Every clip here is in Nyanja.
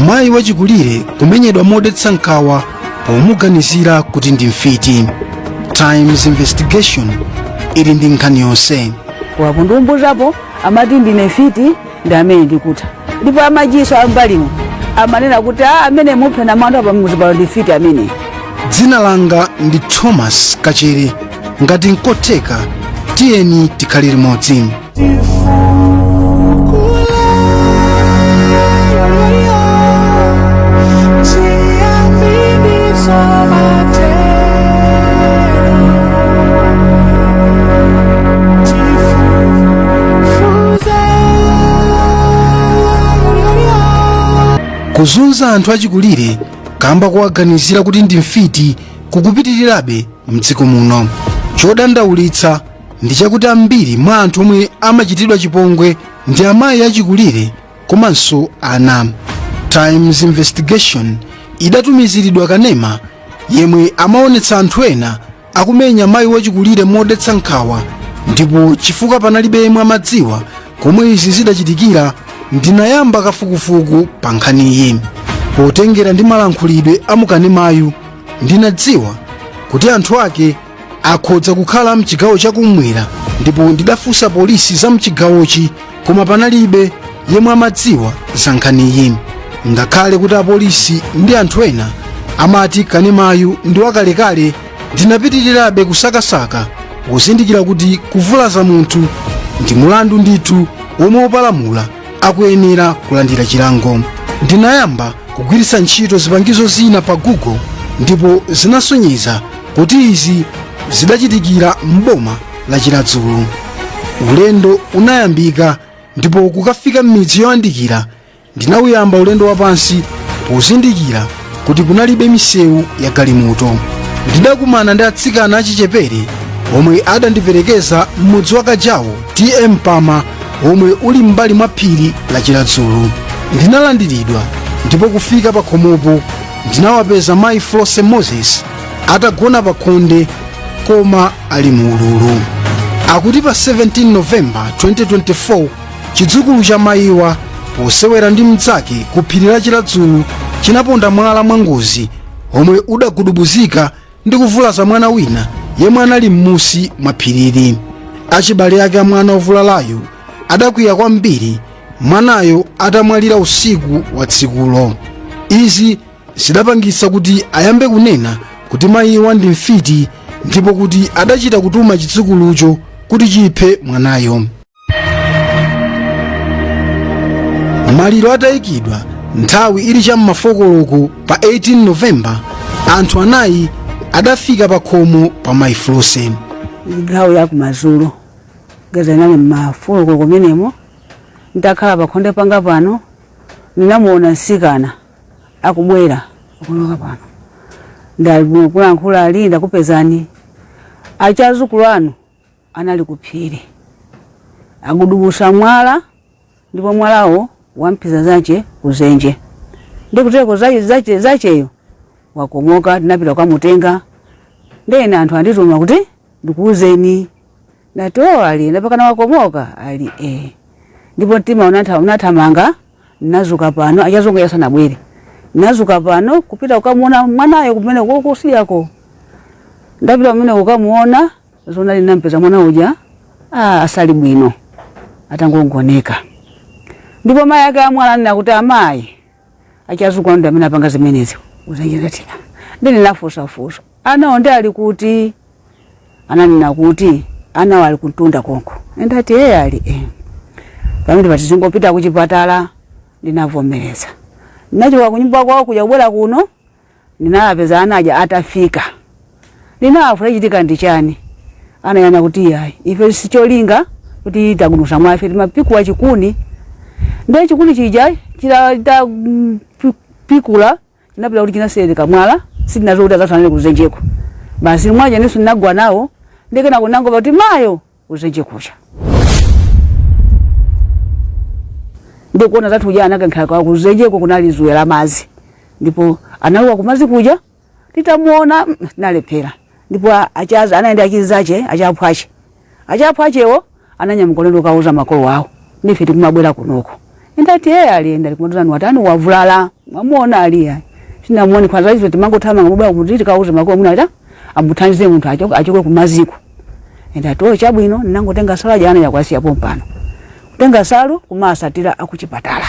Mayi wachikulire kumenyedwa modetsa nkhawa pomuganizira kuti ndi mfiti. Times Investigation ili ndi nkhani yonse. Wapundumbuzapo amati ndine mfiti, ndi amene ndikutha, ndipo amajiso ambalimo amanena kuti a amene muphe na mwana pamudzi pano ndi mfiti amene. Dzina langa ndi Thomas Kachere. Ngati nkotheka, tiyeni tikhale limodzi. Kuzunza anthu achikulire kamba kuwaganizira kuti ndi mfiti kukupitirirabe mdziko muno. Chodandaulitsa ndi chakuti ambiri mwa anthu omwe amachitidwa chipongwe ndi amayi achikulire komanso ana. Times Investigation idatumiziridwa kanema yemwe amaonetsa anthu ena akumenya mayi wachikulire modetsa nkhawa, ndipo chifukwa panalibe yemwe amadziwa komwe izi zidachitikira, ndinayamba kafukufuku pa nkhaniyi. Potengera ndi malankhulidwe a mukanemayu, ndinadziwa kuti anthu ake akhodza kukhala mchigawo chakumwera, ndipo ndidafunsa polisi za mchigawochi, koma panalibe yemwe amadziwa za nkhaniyi. Ngakhale kuti apolisi ndi anthu ena amati kanemayu ndi wakalekale, ndinapitirirabe kusakasaka pozindikira kuti kuvulaza munthu ndi mulandu ndithu womwe wopalamula akuyenera kulandira chilango. Ndinayamba kugwiritsa ntchito zipangizo zina pa Google, ndipo zinasonyeza kuti izi zidachitikira m'boma la Chiradzulu. Ulendo unayambika, ndipo kukafika m'midzi yoyandikira ndinawuyamba ulendo wapansi pozindikira kuti kunalibe misewu ya galimoto. Ndidakumana ndi atsikana achichepere omwe adandiperekeza m'mudzi wa Kajawo, T/A Mpama, omwe uli m'mbali mwa phiri la Chiradzulu. Ndinalandiridwa, ndipo kufika pa khomopo ndinawapeza mayi Flose Moses atagona pa khonde koma ali mu ululu. Akuti pa 17 Novemba 2024, chidzukulu cha mayiwa posewera ndi mnzake ku phiri la Chiradzulu chinaponda mwala mwangozi omwe udagudubuzika ndi kuvulaza mwana wina yemwe anali m'musi mwa phirili. Achibale ake a mwana ovulalayo adakwiya kwambiri mwanayo atamwalira usiku wa tsikulo. Izi zidapangitsa kuti ayambe kunena kuti mayiwa ndi mfiti, ndipo kuti adachita kutuma chidzukulucho kuti chiphe mwanayo. Maliro atayikidwa nthawi ili cham'ma 4 koloko pa 18 Novemba, anthu anayi adafika pa khomo pa mayi Flose. Nthawi ya kumadzulo, geza inali mma 4 koloko kumenemo, nditakhala pakhonde panga pano, ndinamuona mtsikana akubwera akuloka pano. Ndakulankhula ali, "Ndakupezani, achazukulu anu anali kuphiri agudubusa mwala, ndipo mwalawo wamphiza zache kuzenje, ndikuteko zache zacheyo wakomoka. Tinapita kukamutenga, ndene anthu andituma kuti ndikuuzeni." Ndati, "O," ali ndapakana wakomoka ali e. Ndipo mtima unathamanga. Nazuka pano, achazungu yasanabwere, nazuka pano kupita kukamuona mwanayo kumene kukusiyako. Ndapita kumene kukamuona, zonali nampeza mwana uja asali bwino, atangogoneka. Ndipo mayi ake amwana anena kuti amayi achazukulu ndi amene apanga zimenezi. Uzanjiratina ndine nafusafusa anawo ndi ali kuti, ananena kuti anawo ali kuntunda konko. Ndati, "Eye," ali e. Pamene pati zingopita kuchipatala, ndinavomereza. Ndinachoka kunyumba kwawo kuja kubwera kuno, ndinapeza ana aja atafika. Ndinawafunsa, "Chitika ndi chani?" Anayana kuti, "Iyayi, ife sicholinga kuti tagudusa mwa, ife timapikula chikuni, ndiye chikuni chija chitapikula chinapita kuti chinasereka mwala, sitinazo kuti azafanane kuzenjeko. Basi mwaja nesu ndinagwa nawo, ndikena kunangova kuti mayo kuzenje kucha." Ndikuona zathu uja anakankhira kwa kuzenjeko, kunali zuwe la mazi, ndipo analowa kumazi kuja. Titamuona, tinalephera. Ndipo achaza anaenda achizache achaphwache achaphwachewo ananyamuka ulendo kauza makolo awo, ndife tikumabwera kunoko. Ndati, "Eye," alienda likumatuza watani wavulala. Mwamuona aliya sinamuone kwanza izo timangothamanga mubwa kuti tikauze makolo mwina ata amuthandize munthu achoke achoke kumaziko. Enda to chabwino, ndinangotenga salu aja ana yakwasiya pompano, kutenga salu kumasatira akuchipatala.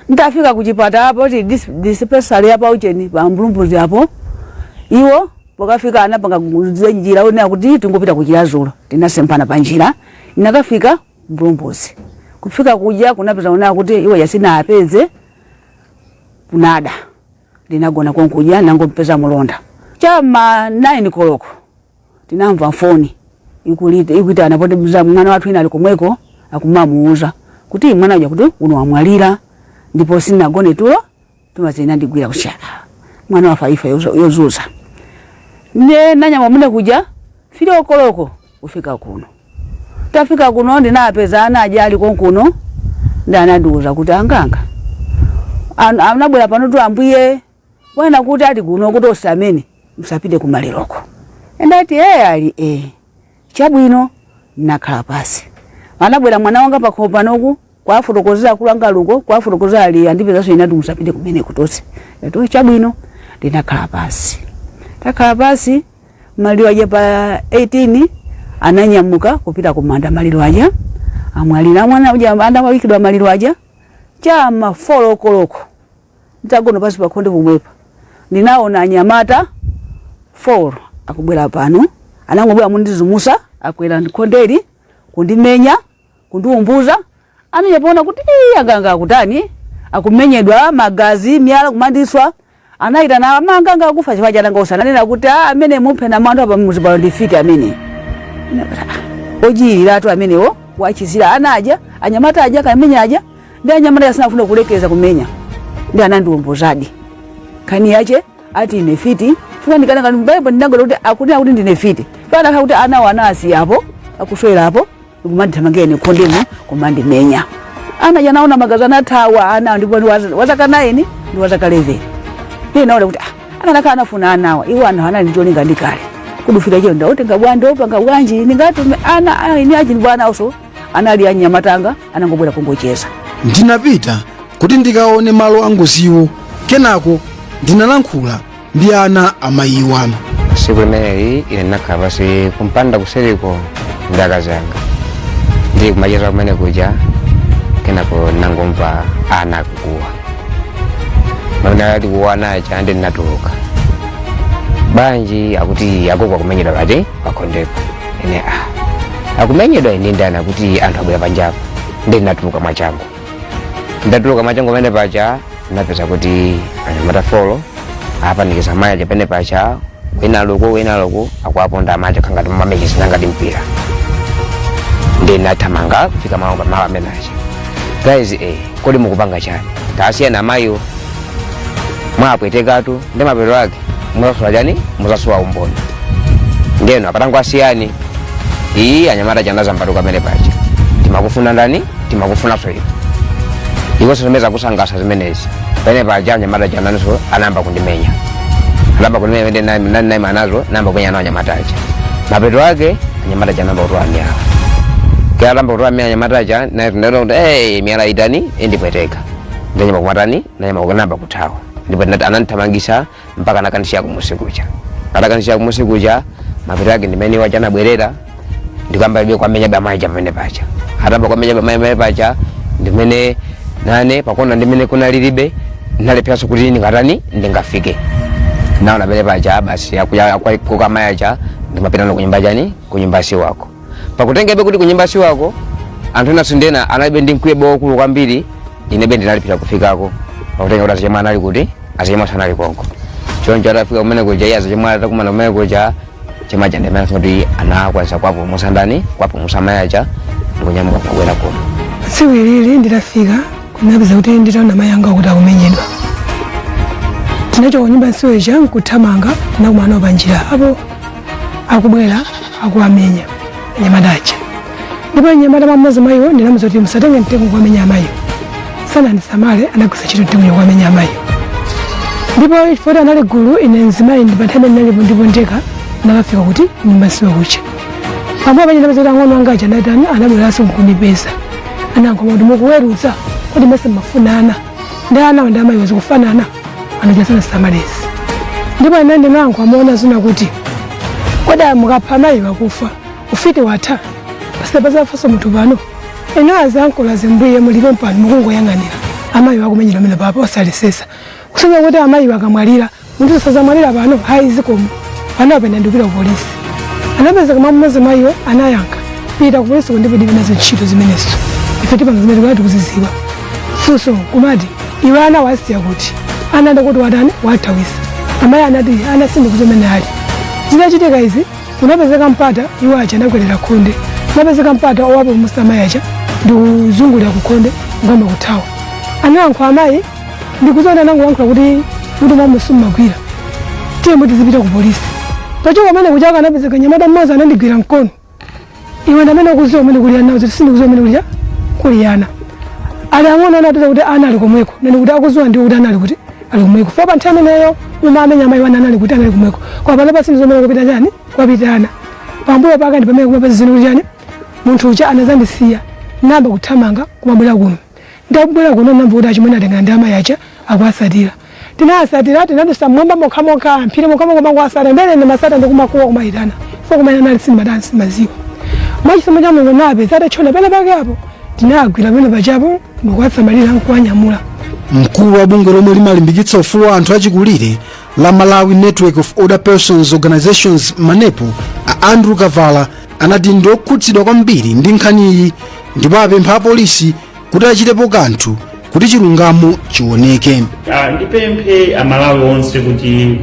Nditafika kuchipatala poti dispensary apa ucheni pa Mbulumbuzi apo, iwo pokafika anapanga njira onena kuti tingopita kuchirazulo. Tinasemphana pa njira, inakafika Mbulumbuzi. Kufika kuja kunapeza onena kuti iwo yasina apeze kunada. Ndinagona konkuja, nangompeza mulonda. Chama 9 koloko tinamva foni ikulita ikuitana poti mwana wathu ina ali komweko, akumamuuza kuti mwana uja kuti uno wamwalira. Ndipo sinagone tulo, tumazina ndigwira kushaka mwana wafa ifa yozuza. Ne nanyama mune kuja 3 o'clock kufika kuno. Tafika kuno ndinapeza ana aja ali konkuno, ndi anandiuza kuti anganga anabwera pano tu ambuye bwana kuti ati kuno kuti osamene musapite kumaliroko. Endati eh ali eh chabwino. Nakhala pasi, anabwera mwana wanga pakhomo panoku kwafotokozera kulanga luko kwafotokozera ali andipezanso inati musapite kumene kutose. Ndati chabwino, ndinakhala pasi. Takhala pasi, maliro aja pa 18 ananyamuka kupita kumanda. Maliro aja amwalira mwana uja anawikidwa maliro aja chama 4 o'clock. Nditagona pasi pakhonde pomwepa, ndinaona anyamata 4 akubwera pano. Anangobwera mundizumusa, akwera ndikhondeli kundimenya, kundiumbuza. Ananyapona kuti ii anganga akutani, akumenyedwa, magazi, miyala kumandiswa. Anaita na amanganga akufa chifukwa chananga ananena kuti ah, amene muphe na mwandu apa muzibalo ndifike amene ojiyiratu amenewo wachizira ana aja anyamata aja kamenya aja. Ndi anyamata asinafuna kulekeza kumenya, ndi anandiumbuzadi nkhani yache ati ine fiti chifukwa ndikanaka Bible ndinangola kuti akunena kuti ndine fiti fanaka kuti anawo anasiyapo akuswerapo ndikumandithamangira ine khondemo kumandimenya. Ana aja anaona magazi anathawa ana, ndipo ndi wazaka 9 ndi wazaka 11. Ndiye naona kuti ah, akanakhala anafuna anawa iwo anthu anali ndi cholinga ndikale kudufika chero ndautenga bwanji opanga bwanji ndingatume ana ah, ine achi ndipo ana also anali anyamatanga anangobwera kungocheza. Ndinapita kuti ndikaone malo angoziwo, kenako ndinalankhula ndi ana amayiwa. Tsiku limeneli ine ndinakhala pasi kumpanda kuseriko ndi akazi anga, ndili kumacheza kumene kuja, kenako ndinangomva ana akukuwa. Mamene ali kuwa anacha ndi ndinatuluka, bwanji? Akuti agogo akumenyedwa pati pakhondepo. Ine ah, akumenyedwa ine ndani? Akuti anthu abwera panjapo. Ndi ndinatuluka mwachangu. Ndatuluka mwachangu pamene pacha ndinapeza kuti anyamata 4 apanikiza amayi aja pene pacha, wina luku wina luku, akuaponda amayi aja ngati mamechezana ngati mpira. Ndi nathamanga kufika malo pamalo amene aja, guys, kodi mukupanga chani? Tasiyana amayiwo, mwapwetekatu ndi mapeto ake muzasowa chani? Muzasowa umboni. Ndeno apatango asiyani iyi. Anyamata chanazambatuka pamene pacha, timakufuna ndani? Timakufunanso iwe iwenso zimene zakusangasa zimenezi. Pamene paja anyamata chananso anayamba kundimenya, anayamba kundimenya pamene ndinayima nazo, nayamba kumenya nawo anyamata aja. Mapeto ake anyamata chanayamba kutola miyala, kaya atamba kutola miyala anyamata aja, naye kuti hey, miyala itani indipweteka. Ndanyama kumatani nanyama kunamba kuthawa, ndipo anandithamangisa mpaka anakandisiya kumusi kuja. Atakandisiya kumusi kuja, mapeto ake ndimene wacha anabwerera ndikamba ibe kwamenya bamayi pamene pacha. Atamba kwamenya bamayi pamene pacha, ndimene nane pakona ndimene kunalilibe ndinalepheranso kuti ndingatani ndingafike naona pamene pacha. Basi akuya kukamayacha ndimapitano kunyumba chani, kunyumba si wako pakutengebe kuti kunyumba si wako anthu enaso ndena analibe ndi mkwiyo wokulu kwambiri. Inebe ndinalipira kufikako pakutenga kuti azichemwa anali kuti azichemwa sanali konko. Choncho atafika kumene kuja iye azichemwa atakumana kumene kuja chema cha ndimene kuti anakwanisa kwapulumutsa ndani, kwapulumutsa mayacha ndikunyamuka kubwera kuno. Tsiku ilili nditafika kunapeza kuti nditaona mayi anga kuti akumenyedwa. Tinachoka kunyumba nsiweja nkuthamanga, tinakumana nawo panjira apo akubwera akuwamenya anyamata aja. Ndipo anyamata mmodzi mwa iwo ndinamuza kuti musatenge mtengo kuwamenya amayiwo. Sanandisamale, anagwiritsa ntchito mtengo kuwamenya amayiwo. Ndipo chifukwa anali gulu, ine mzimayi ndi pa nthawi imene ndinalipo ndipo ndekha ndakafika kuti nyumba nsiwe kucha. Pambuyo pache ndapeza kuti ang'ono anga aja anatani, anabweranso nkundipeza, anankoma kuti mukuweruza kodi mese mmafunana. Ndi anawo ndi amayiwo zikufanana, anachasana samalezi. Ndipo ine ndinayankha amaona zina kuti kodi mukapha amayi wakufa, ufiti watha, pasipazafaso munthu pano. Ino azankola zimbwiye mulipo pano, mukungoyang'anira amayi wakumenyera mene papa osalesesa, kusonyeza kuti amayi wakamwalira munthu sazamwalira pano. Hayi, zikomo. Pano apena ndipita ku polisi. Anapeza kama mmodzi mwa iwo anayankha, "Pita ku polisi, ndipo ndibe nazo ntchito zimenezo, ife tipanga zimene tikati tikuziziwa." Funso kumati, iwe ana wasiya kuti? Ana ndakuti watani, wathawisa? Amayi anati, "Ana sindikuti ali." Zinachitika izi, kunapezeka mpata, iwo aja anakwerera khonde, kunapezeka mpata owapulumutsa amayi aja ndikuzungulira kukhonde ngoma kuthawa. Anayankha amayi, ndikuzoona anangoyankhula kuti mwamusumagwira, tiye muti zipita ku polisi. Pachoka pamene kuchaka anapezeka nyamata mmodzi anandigwira mkono, "Iwe ndamene ukuziwa umene kuli ana?" Kuti sindikuziwa umene kuli ana, ali ang'ono. Anatiza kuti ana ali komweko, nani kuti akuziwa ndiwo kuti ana ali kuti, ali komweko. Fo pa nthawi imeneyo muma amenya amayi wana anali kuti, anali komweko. Kwa pano pasindi zomene kupita chani, kwapita ana. Pambuyo paka ndi pamene kumapeza zinthu kuti chani, munthu uja anazandisiya, namba kuthamanga kumabwera kuno. Ndabwera kuno, namba kuti achimwene atenga ndi amayi aja akuasatira. Tinasatira, tinadusa mwamba mokhamokha, mphiri mokhamokha, mangu asata ndene ndimasata ndikumakuwa kumayitana fo kumayitana ali sindimatani, simaziwa. Mwachisomo cha Mulungu napeza atatchona pene pake apo, tinagwira pene pachapo ndikuwatsamalira nkuwanyamula. Mkulu wa bungwe lomwe limalimbikitsa ufulu wa anthu achikulire la Malawi Network of Older Persons Organizations, MANEPO, a Andrew Kavala anati ndi okhudzidwa kwambiri ndi nkhaniyi ndipo apempha apolisi kuti achitepo kanthu kuti chilungamo chioneke. Ndipemphe Amalawi onse kuti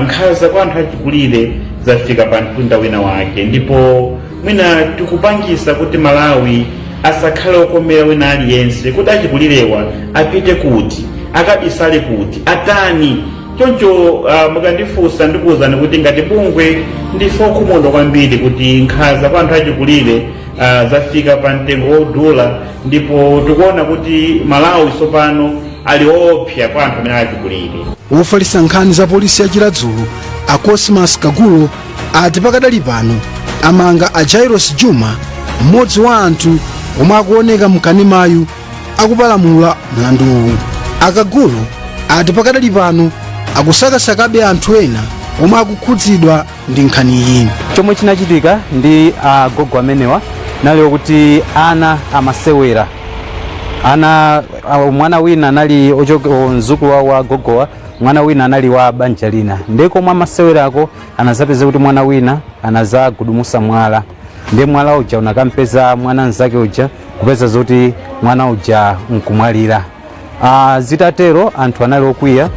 nkhanza kwa anthu achikulire zafika pa mtunda wina wake, ndipo mwina tikupangisa kuti Malawi asakhale okomera wina aliyense, kuti achikulirewa apite kuti, akabisale kuti, atani. Choncho mukandifunsa, ndikuwuzani kuti ngati bungwe ndife okhumudwa kwambiri kuti nkhanza kwa anthu achikulire zafika pa mtengo wodula, ndipo tikuona kuti Malawi tsopano ali opsa kwa anthu amene achikulire. Wofalitsa nkhani za polisi ya Chiradzulu a Cosmas Kagulo ati pakadali pano amanga a Jairos Juma, mmodzi wa anthu omwe akuoneka mkanemayu akupalamula mlanduwu. Akagulo ati pakadali pano akusakasakabe anthu ena omwe akukhudzidwa ndi nkhaniyi. Chomwe chinachitika ndi agogo amenewa naliwo kuti ana amasewera ana mwana wina anali mzukulu wawo wa gogowa, mwana wina anali wa banja lina. Ndiye komwe amasewerako anazapeza kuti mwana wina anazagudumusa mwala, ndiye mwala uja unakampeza mwana mnzake uja, kupeza zoti mwana uja nkumwalira. Zitatero anthu anali okwiya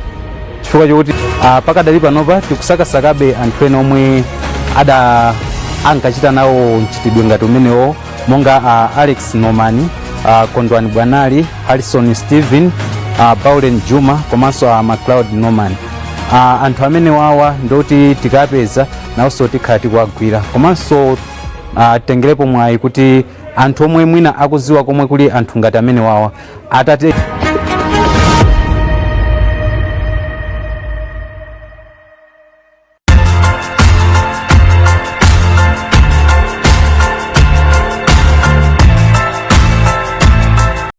chifukwa chokuti pakadali panopa tikusakasakabe anthu ena omwe ada ankachita nawo mchitidwe ngati umenewo, monga Alex Norman, Kondwani Bwanali, Harrison Steven, Baulen Juma komanso Macleod Norman. Anthu amene wawa ndoti tikapeza nawonso tikhala tikuwagwira. Komanso tengerepo mwayi kuti anthu omwe mwina akuziwa komwe kuli anthu ngati amene wawa atate